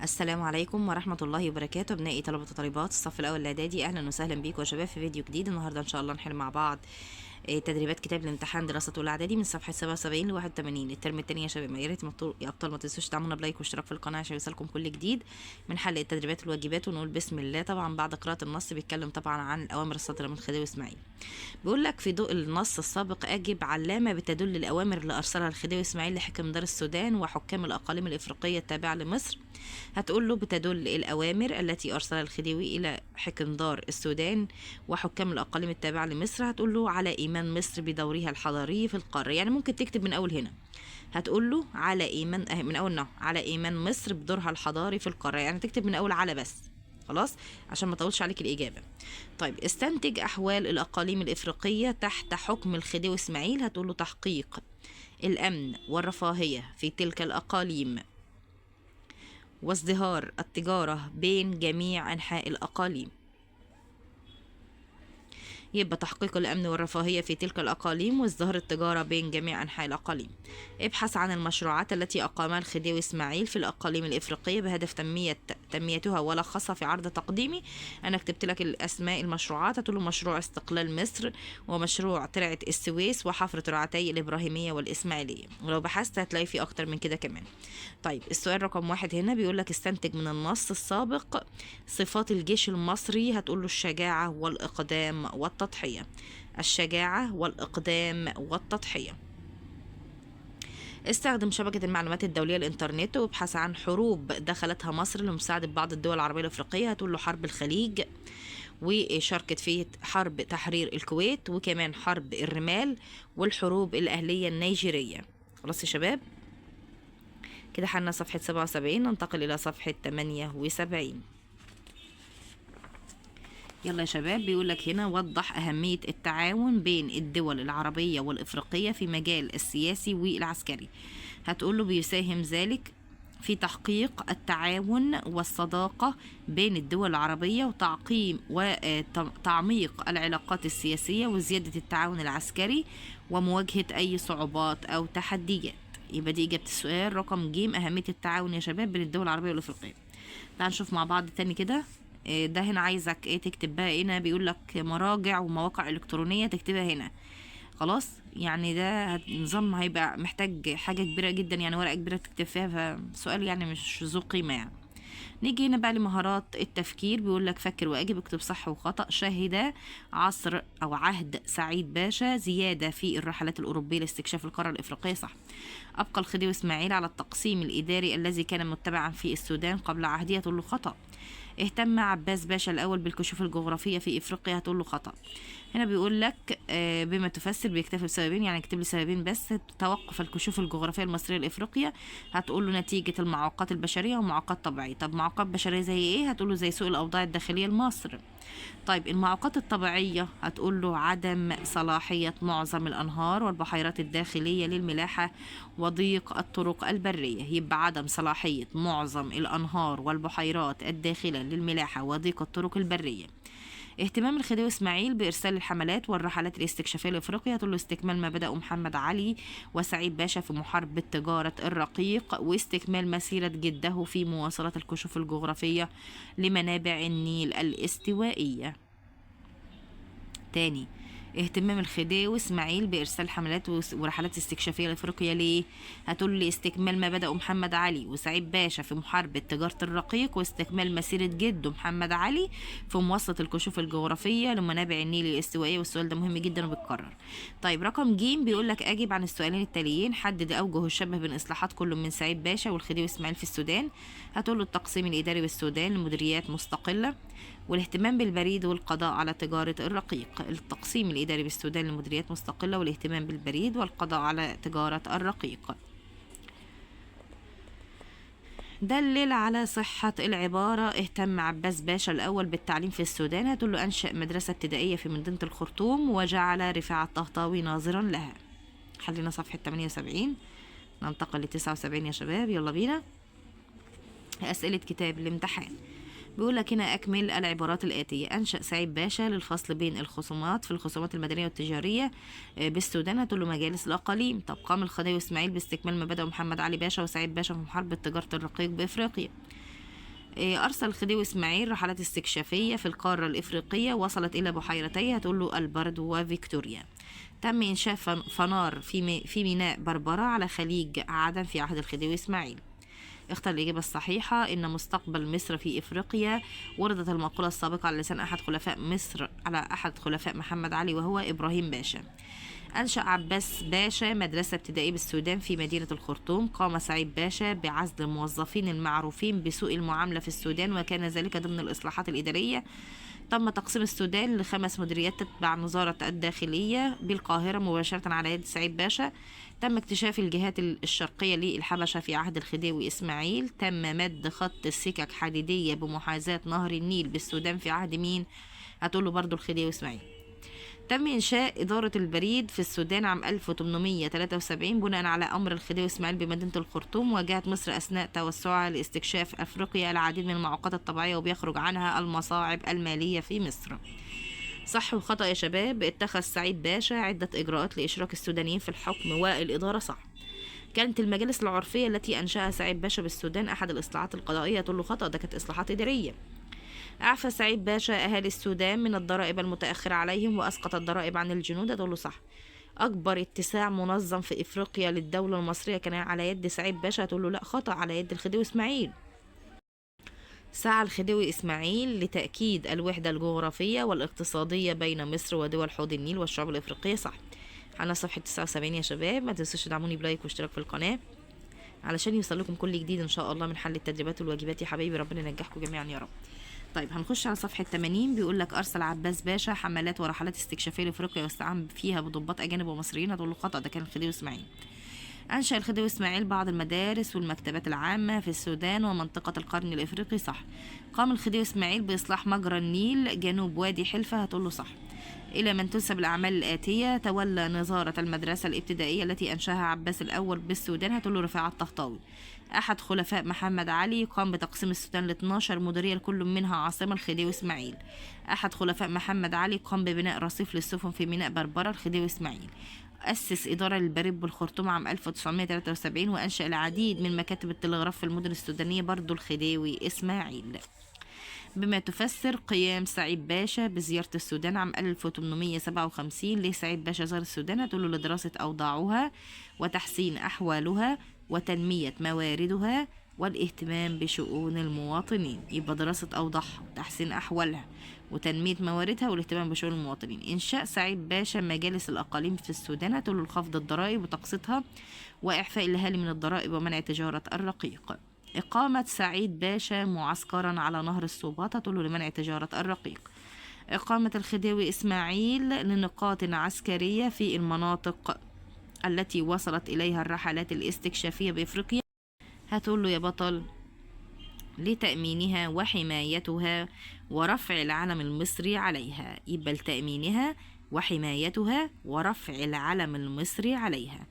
السلام عليكم ورحمة الله وبركاته. أبنائي طلبة وطالبات الصف الأول الإعدادي، أهلا وسهلا بيكم يا شباب في فيديو جديد. النهاردة إن شاء الله نحل مع بعض تدريبات كتاب الامتحان دراسة أولى إعدادي من صفحة 77 ل 81 الترم التاني يا شباب. يا ريت يا أبطال ما تنسوش تعملونا ب like واشتراك في القناة عشان يوصلكم كل جديد من حل التدريبات والواجبات. ونقول بسم الله. طبعا بعد قراءة النص بيتكلم طبعا عن الأوامر الصادرة من الخديوي إسماعيل. بيقول لك في ضوء النص السابق أجب علامة بتدل الأوامر اللي أرسلها الخديوي إسماعيل لحكم دار السودان وحكام الأقاليم الإفريقية التابعة لمصر. هتقول له بتدل الأوامر التي أرسلها الخديوي إلى حكم دار السودان وحكام الأقاليم التابعة لمصر. هتقول له على إيمان مصر بدورها الحضاري في القارة. يعني ممكن تكتب من أول هنا، هتقول له على إيمان من أول نوع على إيمان مصر بدورها الحضاري في القارة، يعني تكتب من أول على بس خلاص عشان ما اطولش عليك الإجابة. طيب استنتج أحوال الأقاليم الإفريقية تحت حكم الخديوي إسماعيل. هتقول له تحقيق الأمن والرفاهية في تلك الأقاليم وازدهار التجارة بين جميع أنحاء الأقاليم. يبقى تحقيق الأمن والرفاهية في تلك الأقاليم وازدهار التجارة بين جميع أنحاء الأقاليم. ابحث عن المشروعات التي أقامها الخديوي إسماعيل في الأقاليم الإفريقية بهدف تنميتها ولخصها في عرض تقديمي. أنا كتبت لك الأسماء المشروعات. هتقول مشروع استقلال مصر ومشروع ترعة السويس وحفر ترعتي الإبراهيمية والإسماعيلية، ولو بحثت هتلاقي في أكتر من كده كمان. طيب السؤال رقم 1 هنا بيقول لك استنتج من النص السابق صفات الجيش المصري. هتقول له الشجاعة والإقدام والتضحية. الشجاعة والإقدام والتضحية. استخدم شبكة المعلومات الدولية الإنترنت وابحث عن حروب دخلتها مصر لمساعدة بعض الدول العربية الأفريقية. هتقول له حرب الخليج، وشاركت فيه حرب تحرير الكويت، وكمان حرب الرمال والحروب الأهلية النيجيرية. خلاص يا شباب كده حلنا صفحة 77، ننتقل إلى صفحة 78. يلا يا شباب بيقول لك هنا وضح أهمية التعاون بين الدول العربية والإفريقية في مجال السياسي والعسكري. هتقول له بيساهم ذلك في تحقيق التعاون والصداقة بين الدول العربية وتعقيم وتعميق العلاقات السياسية وزيادة التعاون العسكري ومواجهة أي صعوبات أو تحديات. يبقى دي إجابة السؤال رقم ج، أهمية التعاون يا شباب بين الدول العربية والإفريقية. تعال نشوف مع بعض تاني كده. ده هنا عايزك ايه تكتب بقى هنا، بيقول لك مراجع ومواقع الكترونيه تكتبها هنا. خلاص يعني ده نظام هيبقى محتاج حاجه كبيره جدا، يعني ورقه كبيره تكتب فيها، فسؤال يعني مش ذو قيمه يعني. نيجي هنا بقى لمهارات التفكير. بيقول لك فكر واجب، اكتب صح وخطأ. شهد عصر او عهد سعيد باشا زياده في الرحلات الاوروبيه لاستكشاف القاره الافريقيه. صح. ابقى الخديوي اسماعيل على التقسيم الاداري الذي كان متبعا في السودان قبل عهده. تقول له خطأ. اهتم عباس باشا الأول بالكشوف الجغرافية في إفريقيا. هتقول له خطأ. هنا بيقول لك بما تفسر بيكتفي بسببين، يعني اكتب لي سببين بس. توقف الكشوف الجغرافية المصرية لإفريقيا. هتقول له نتيجة المعوقات البشرية ومعوقات طبيعية. طب معوقات بشرية زي ايه؟ هتقول له زي سوء الأوضاع الداخلية لمصر. طيب المعوقات الطبيعية هتقول له عدم صلاحية معظم الأنهار والبحيرات الداخلية للملاحة وضيق الطرق البرية. يبقى عدم صلاحية معظم الأنهار والبحيرات الداخلة للملاحة وضيق الطرق البرية. اهتمام الخديوي اسماعيل بإرسال الحملات والرحلات الاستكشافية لإفريقيا. هتقول له استكمال ما بدأه محمد علي وسعيد باشا في محاربة تجارة الرقيق، واستكمال مسيرة جده في مواصلة الكشوف الجغرافية لمنابع النيل الاستوائية. تاني اهتمام الخديوي اسماعيل بارسال حملات ورحلات استكشافيه لافريقيا ليه؟ هتقول لي استكمال ما بدأه محمد علي وسعيد باشا في محاربه تجاره الرقيق، واستكمال مسيره جده محمد علي في مواصله الكشوف الجغرافيه لمنابع النيل الاستوائيه. والسؤال ده مهم جدا وبيتكرر. طيب رقم ج بيقول لك اجب عن السؤالين التاليين. حدد اوجه الشبه بين اصلاحات كل من سعيد باشا والخديوي اسماعيل في السودان. هتقول له التقسيم الاداري بالسودان لمديريات مستقله، والاهتمام بالبريد والقضاء على تجارة الرقيق. التقسيم الإداري بالسودان لمديريات مستقلة والاهتمام بالبريد والقضاء على تجارة الرقيق. دلل على صحة العبارة اهتم عباس باشا الأول بالتعليم في السودان. هتقول له أنشأ مدرسة ابتدائية في مدينة الخرطوم وجعل رفاعة الطهطاوي ناظرا لها. حلينا صفحة 78، ننتقل ل 79 يا شباب. يلا بينا أسئلة كتاب الامتحان. بيقول لك هنا أكمل العبارات الآتية. أنشأ سعيد باشا للفصل بين الخصومات في الخصومات المدنية والتجارية بالسودان. هتقول له مجالس الأقاليم. طب قام الخديوي إسماعيل باستكمال ما بدأه محمد علي باشا وسعيد باشا في محاربة تجارة الرقيق بإفريقيا. أرسل الخديوي إسماعيل رحلات استكشافية في القارة الإفريقية وصلت إلى بحيرتي، هتقول له البرد وفيكتوريا. تم إنشاء فنار في ميناء بربرة على خليج عدن في عهد الخديوي إسماعيل. اختر الإجابة الصحيحة. إن مستقبل مصر في إفريقيا، وردت المقولة السابقة على لسان أحد خلفاء مصر، على أحد خلفاء محمد علي وهو إبراهيم باشا. أنشأ عباس باشا مدرسة ابتدائية بالسودان في مدينة الخرطوم. قام سعيد باشا بعزل الموظفين المعروفين بسوء المعاملة في السودان، وكان ذلك ضمن الإصلاحات الإدارية. تم تقسيم السودان ل5 مديريات تتبع وزارة الداخلية بالقاهرة مباشرة على يد سعيد باشا. تم اكتشاف الجهات الشرقية للحبشة في عهد الخديوي إسماعيل. تم مد خط السكك حديدية بمحاذاة نهر النيل بالسودان في عهد مين؟ هتقوله برضو الخديوي إسماعيل. تم إنشاء إدارة البريد في السودان عام 1873 بناء على أمر الخديوي إسماعيل بمدينة الخرطوم. واجهت مصر أثناء توسعها لاستكشاف أفريقيا العديد من المعوقات الطبيعية وبيخرج عنها المصاعب المالية في مصر. صح وخطأ يا شباب. اتخذ سعيد باشا عدة إجراءات لإشراك السودانيين في الحكم والإدارة. صح. كانت المجالس العرفية التي أنشأها سعيد باشا بالسودان أحد الإصلاحات القضائية. تقول له خطأ، ده كانت إصلاحات إدارية. أعفى سعيد باشا أهالي السودان من الضرائب المتأخرة عليهم وأسقط الضرائب عن الجنود. تقول له صح. أكبر اتساع منظم في إفريقيا للدولة المصرية كان على يد سعيد باشا. تقول له لا خطأ، على يد الخديوي إسماعيل. سعى الخديوي إسماعيل لتأكيد الوحدة الجغرافية والاقتصادية بين مصر ودول حوض النيل والشعوب الإفريقية. صح. على صفحة 79 يا شباب، ما تنسوش تدعموني ب like واشتراك في القناة علشان يوصل لكم كل جديد إن شاء الله من حل التدريبات والواجبات يا حبايبي. ربنا ينجحكم جميعا يا رب. طيب هنخش على صفحة 80. بيقول لك أرسل عباس باشا حملات ورحلات استكشافية لأفريقيا واستعان فيها بضباط أجانب ومصريين. هتقول له خطأ، ده كان الخديوي إسماعيل. أنشأ الخديوي إسماعيل بعض المدارس والمكتبات العامة في السودان ومنطقة القرن الإفريقي. صح. قام الخديوي إسماعيل بإصلاح مجرى النيل جنوب وادي حلفة. هتقول له صح. إلى من تنسب الأعمال الآتية: تولى نظارة المدرسة الابتدائية التي أنشأها عباس الأول بالسودان. هتقول له رفاعة الطهطاوي. أحد خلفاء محمد علي قام بتقسيم السودان ل 12 مديرية لكل منها عاصمة. الخديوي إسماعيل. أحد خلفاء محمد علي قام ببناء رصيف للسفن في ميناء بربرة. الخديوي إسماعيل. أسس إدارة للبريد بالخرطوم عام 1973 وأنشأ العديد من مكاتب التلغراف في المدن السودانية. برضو الخديوي إسماعيل. بما تفسر قيام سعيد باشا بزيارة السودان عام 1857. ليه سعيد باشا زار السودان؟ هتقوله لدراسة أوضاعها وتحسين أحوالها وتنمية مواردها والاهتمام بشؤون المواطنين. يبقى دراسة أوضاعها وتحسين أحوالها وتنمية مواردها والاهتمام بشؤون المواطنين. إنشاء سعيد باشا مجالس الأقاليم في السودان. هتقوله لخفض الضرائب وتقسيطها وإعفاء الأهالي من الضرائب ومنع تجارة الرقيق. إقامة سعيد باشا معسكرا على نهر السوباط. هتقوله لمنع تجارة الرقيق. إقامة الخديوي إسماعيل لنقاط عسكرية في المناطق التي وصلت إليها الرحلات الاستكشافية بإفريقيا. هتقول له يا بطل لتأمينها وحمايتها ورفع العلم المصري عليها. يبقى لتأمينها وحمايتها ورفع العلم المصري عليها.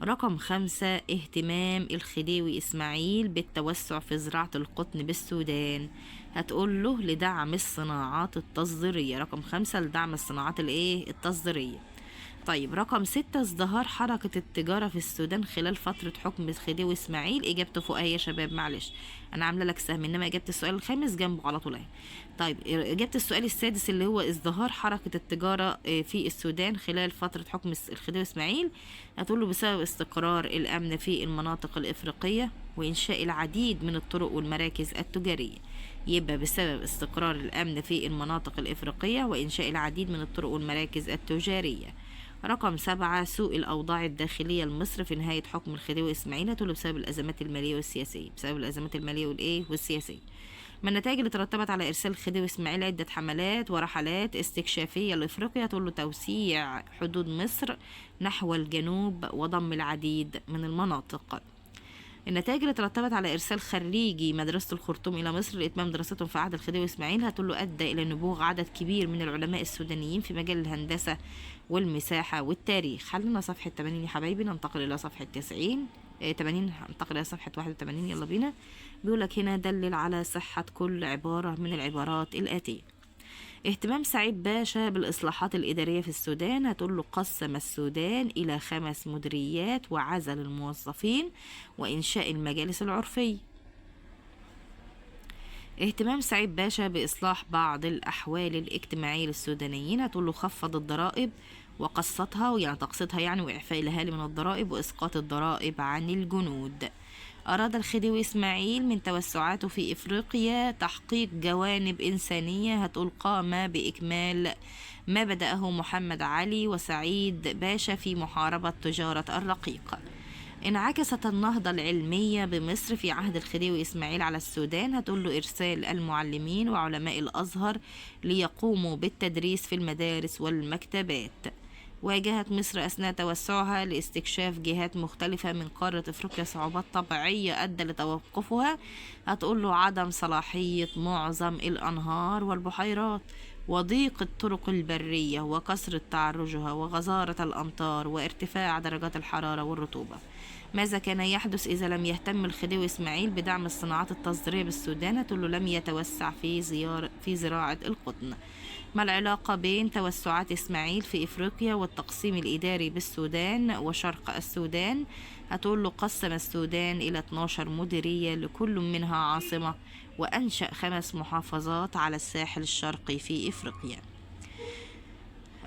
رقم 5 اهتمام الخديوي إسماعيل بالتوسع في زراعة القطن بالسودان. هتقول له لدعم الصناعات التصديرية. رقم 5 لدعم الصناعات التصديرية. طيب رقم 6 ازدهار حركة التجارة في السودان خلال فترة حكم الخديوي إسماعيل. إجابته فوق أهي يا شباب، معلش أنا عاملة لك سهم، إنما إجابة السؤال الخامس جنبه على طول أهي. طيب إجابة السؤال السادس اللي هو ازدهار حركة التجارة في السودان خلال فترة حكم الخديوي إسماعيل، هتقول له بسبب استقرار الأمن في المناطق الإفريقية وإنشاء العديد من الطرق والمراكز التجارية. يبقى بسبب استقرار الأمن في المناطق الإفريقية وإنشاء العديد من الطرق والمراكز التجارية. رقم 7 سوء الأوضاع الداخلية لمصر في نهاية حكم الخديوي إسماعيل. هتقول بسبب الأزمات المالية والسياسية. بسبب الأزمات المالية والسياسية. ما النتائج اللي ترتبت على إرسال الخديوي إسماعيل عدة حملات ورحلات استكشافية لإفريقيا؟ هتقول له توسيع حدود مصر نحو الجنوب وضم العديد من المناطق. النتائج اللي ترتبت على إرسال خريجي مدرسة الخرطوم إلى مصر لإتمام دراستهم في عهد الخديوي إسماعيل، هتقول له أدى إلى نبوغ عدد كبير من العلماء السودانيين في مجال الهندسة والمساحة والتاريخ. حلنا صفحة 80 يا حبايبي، ننتقل إلى صفحة 90 80، ننتقل إلى صفحة 81. يلا بينا. بيقولك هنا دلل على صحة كل عبارة من العبارات الآتية. اهتمام سعيد باشا بالإصلاحات الإدارية في السودان، هتقول له قسم السودان إلى 5 مديريات وعزل الموظفين وإنشاء المجالس العرفية. اهتمام سعيد باشا بإصلاح بعض الأحوال الاجتماعية للسودانيين، هتقول له خفض الضرائب وقسطها، يعني تقسيطها يعني، وإعفاء الأهالي من الضرائب وإسقاط الضرائب عن الجنود. أراد الخديوي إسماعيل من توسعاته في إفريقيا تحقيق جوانب إنسانية، هتقول قام بإكمال ما بدأه محمد علي وسعيد باشا في محاربة تجارة الرقيق. انعكست النهضة العلمية بمصر في عهد الخديوي إسماعيل على السودان، هتقول له إرسال المعلمين وعلماء الأزهر ليقوموا بالتدريس في المدارس والمكتبات. واجهت مصر أثناء توسعها لاستكشاف جهات مختلفة من قارة إفريقيا صعوبات طبيعية أدى لتوقفها، هتقول له عدم صلاحية معظم الأنهار والبحيرات وضيق الطرق البرية وكثرة تعرجها وغزارة الأمطار وارتفاع درجات الحرارة والرطوبة. ماذا كان يحدث إذا لم يهتم الخديوي إسماعيل بدعم الصناعات التصديرية بالسودان؟ هتقول له لم يتوسع في زراعة القطن. ما العلاقة بين توسعات إسماعيل في إفريقيا والتقسيم الإداري بالسودان وشرق السودان؟ هتقول له قسم السودان إلى 12 مديرية لكل منها عاصمة، وأنشأ 5 محافظات على الساحل الشرقي في إفريقيا.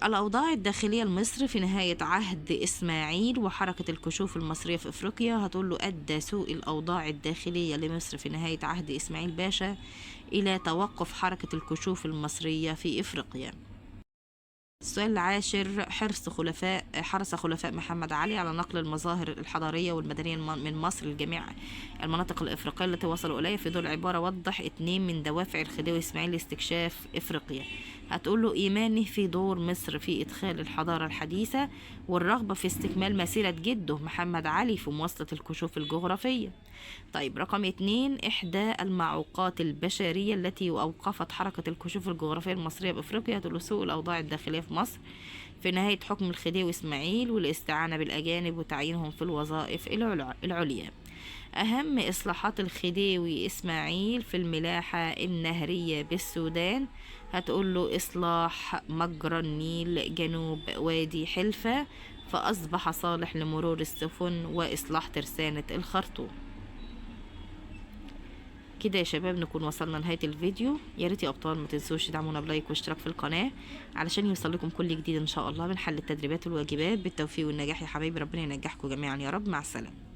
الأوضاع الداخلية لمصر في نهاية عهد إسماعيل وحركة الكشوف المصرية في إفريقيا، هتقول له أدى سوء الأوضاع الداخلية لمصر في نهاية عهد إسماعيل باشا إلى توقف حركة الكشوف المصرية في إفريقيا. السؤال العاشر، حرص خلفاء محمد علي على نقل المظاهر الحضارية والمدنية من مصر لجميع المناطق الإفريقية التي وصلوا إليها. في دول عبارة وضح 2 من دوافع الخديوي إسماعيل لاستكشاف إفريقيا. هتقول له إيمانه في دور مصر في إدخال الحضارة الحديثة والرغبة في استكمال مسيرة جده محمد علي في مواصلة الكشوف الجغرافية. طيب رقم 2، إحدى المعوقات البشرية التي أوقفت حركة الكشوف الجغرافية المصرية بإفريقيا، هتقول له سوء الأوضاع الداخلية في مصر في نهاية حكم الخديوي إسماعيل والاستعانة بالأجانب وتعيينهم في الوظائف العليا. أهم إصلاحات الخديوي إسماعيل في الملاحة النهرية بالسودان، هتقول له إصلاح مجرى النيل جنوب وادي حلفة فأصبح صالح لمرور السفن، وإصلاح ترسانة الخرطوم. كده يا شباب نكون وصلنا لنهاية الفيديو. يا ريت يا أبطال ما تنسوش تدعمونا بلايك واشتراك في القناة علشان يوصل لكم كل جديد إن شاء الله من حل التدريبات والواجبات. بالتوفيق والنجاح يا حبايبي، ربنا ينجحكم جميعا يا رب. مع السلامة.